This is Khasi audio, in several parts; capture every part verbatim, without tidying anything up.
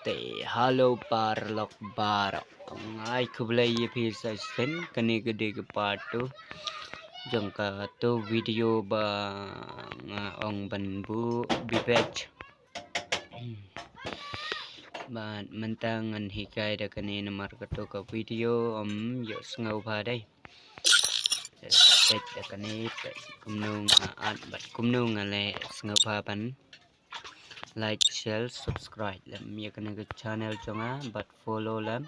Te hello paralok baroh. Nga ai khublei ïa phi sa shisien, kane ka dei ka part two jong kato video ba nga ong ban buh bibej. Bad mynta ngan hikai da kane namar kato ka video ym ïoh sngewbha dei. Te sa peit da kane, peit kumno nga art bad kumno nga leh, sngewbha ban like, share, subscribe lem ïa kane ka channel jong nga bad follow lem.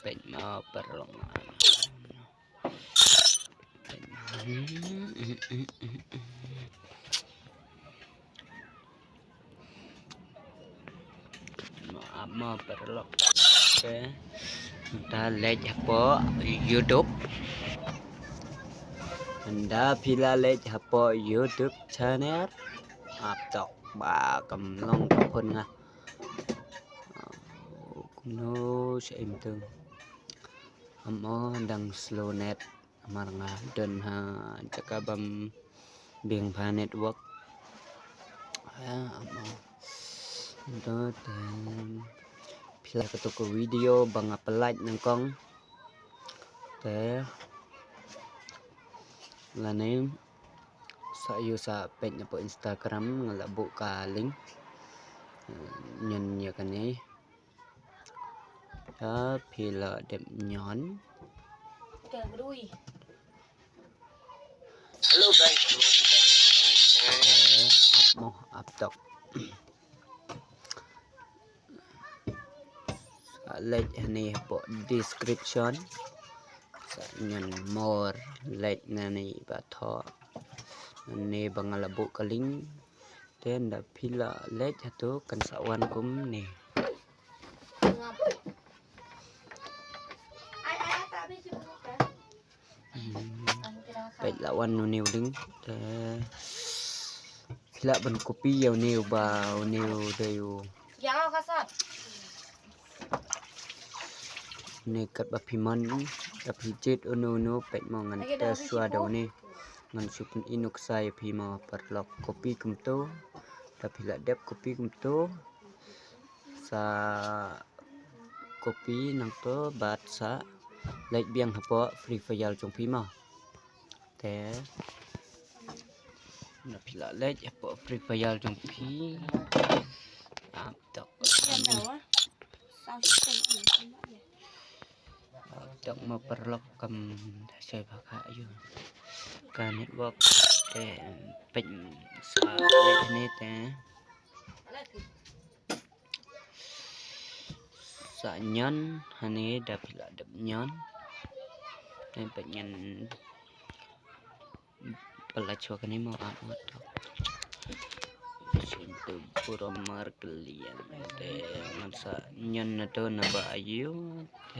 Peit mo paralok. Mo paralok. Te da leit hapoh YouTube. Ynda phi la leit hapoh YouTube channel, ap tok ba kam long ka phone nga. Kumno sha im tu. Amo dang slow net. Namar nga don ha jaka bym biang bha network. Amo. Te phi la kato ka video ba nga pynlait nyngkong. Te lane sa ïoh sa peit na po Instagram, nga la buh ka link. Ñion ïa kane. Te phi la dep ñion. Hello guys, welcome back to my channel. Te ap mo, ap tok. Sa leit hangne hapoh description. Sa ñion more, leit nangne ba thoh. Nangne ba nga la buh ka link. Te ynda phi la leit hato kan sa wan kumne. Hmm. Peit la wan une u link. Te phi lah ban copy ïa une uba une u dei u. Une katba phi mon, da phi jied uno uno, peit mo ngan test shuwa da une. Ngan shu pyni nuksa ïa phi mo paralok, copy kumto. Da phi lah dep copy kumto, sa copy nangto bad sa leit biang hapoh Free Fire jong phi mo. Te ynda phi lah leit hapoh Free Fire jong phi. Ap tok. Ap tok mo paralok, kam da shai ba ka ïoh ka network. Te peit sa leit hangne te. Sa ñion hangne, da phi lah dep ñion. Te peit ngan pynlait shuwa kane mo, ap mo tok. Shu tu burom markylliang. Te ngan sa ñion nato naba aiu. Te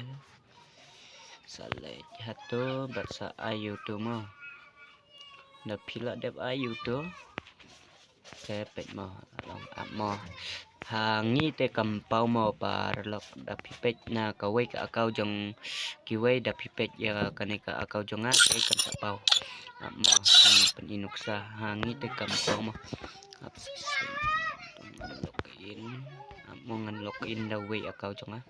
sa leit hato bad sa aiu to mo. Da phi lah dep aiu to. Te peit mo, long ap mo. Ha ngi te kam paw mo paralok, da phi peit na kawei ka account jong kiwei, da phi peit ïa kane ka account jong nga te kan sa paw. Ap mo, ngan pyni nuksa, ha ngi te kam paw mo. Ap sa shisien. Ngan login. Ap mo, ngan login da wei account jong nga.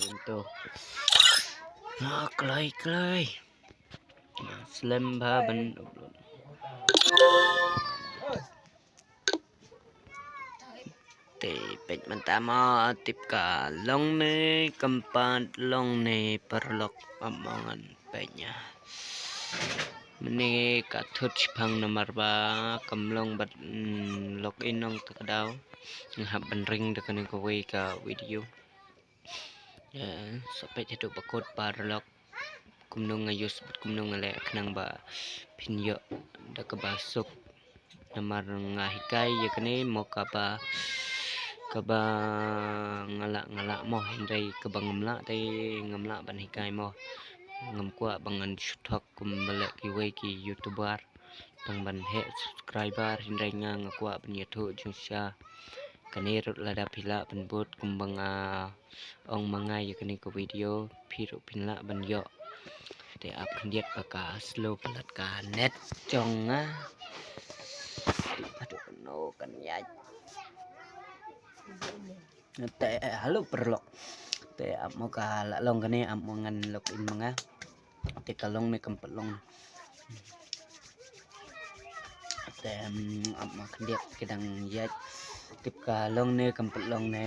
Ento. Ah, kloi, kloi. Slem bha ban upload. Te peit mynta mo, tip ka long ne, kam pat long ne paralok, ap mo ngan peit ïa. Mynne ka thut shipang namar ba kam long bad, mm, login nongta ka daw. Nga hap ban ring da kane kawei ka video. Ïa, sa peit haduh ba kut paralok. Kumno nga use bad kumno nga leh khnang ba phin ïoh da kaba suk. Namar nga hikai ïa kane mo kaba, kaba nga lah, nga lah mo, hynrei kaba ngam lah te ngam lah ban hikai mo. Ngam kwah ba ngan shu thok kumba leh kiwei ki YouTuber tang ban heh subscriber, hynrei nga, nga kwah ban ïathuh jingshisha. Kane ruh lada phi lah ban bud kumba nga ong ma nga ïa kane ka video, phi ruh phin lah ban ïoh. Te ap khyndiat ba ka slow palat ka net jong nga. Te padu no kan ïa. Te halo paralok. Te ap mo ka la long kane, ap mo ngan log in ma nga. Te ka long ne kam pat long. Te, mm, ap ma khyndiat ki dang ïaid. Tip ka long ne kam pat long ne.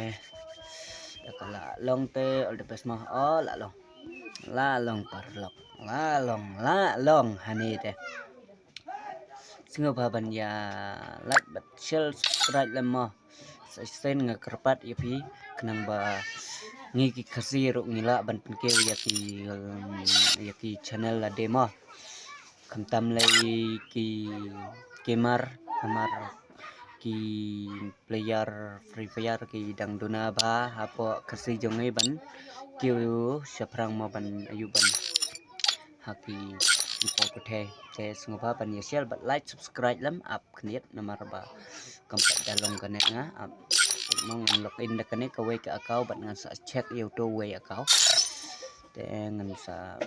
Te ka la long te all the best mo. Oh, la long. La long paralok. La long, la long hani te. Sngewbha ban ïa like bad share subscribe lem mo. Sa shisien nga kyrpad ïa phi khnang ba ngi ki Khasi ruh ngi lah ban pynkiew ïa ki, ïa ki channel lade mo. Khamtam lei ki gamer, gamer ki player Free Fire ki dang duna bha hapoh Khasi jong ngi ban kiew shaphrang mo ban ayu ban ha ki ki pau puthe. Te sngewbha ban ïa share bad like subscribe lem ap khyndiat namar ba kam pat da long kane nga ap mo ngan log in da kane kawei ka account bad ngan sa check ïa uto wei account. Te ngan sa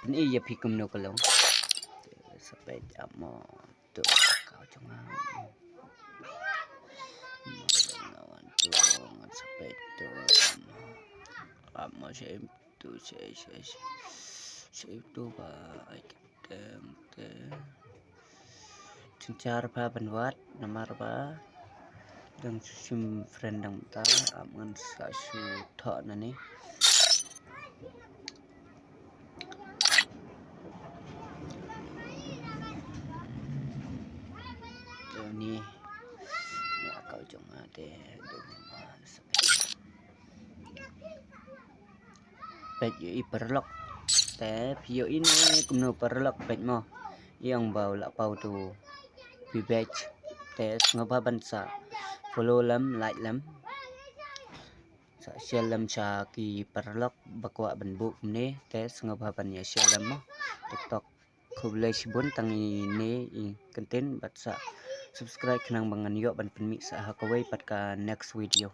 pyni ïa phi kumno ka long. Te sa peit ap mo. Tu kau jong nga. Wan tu ngan sa peit tu. Ap mo shei tu shei shei shei tu ba ai teng te. Chinchar ba ban wad namar ba dang shu shim friend dang ta ap ngan sa shu thoh na ni. Ni ni kau jong nga te. Peit ïohi paralok. Te phi ïohi ne kumno paralok peit mo. Ïa ong ba u la pau tu. Phi peit. Te sngewbha ban sa follow lem, like lem. Sa share lem sha ki paralok ba kwah ban buh kumne. Te sngewbha ban ïa share lem mo. Tok tok. Khublei shibun tang ine i kyntien bad sa subscribe khnang ba ngan ïoh ban pynmih sa ha kawei pat ka next video.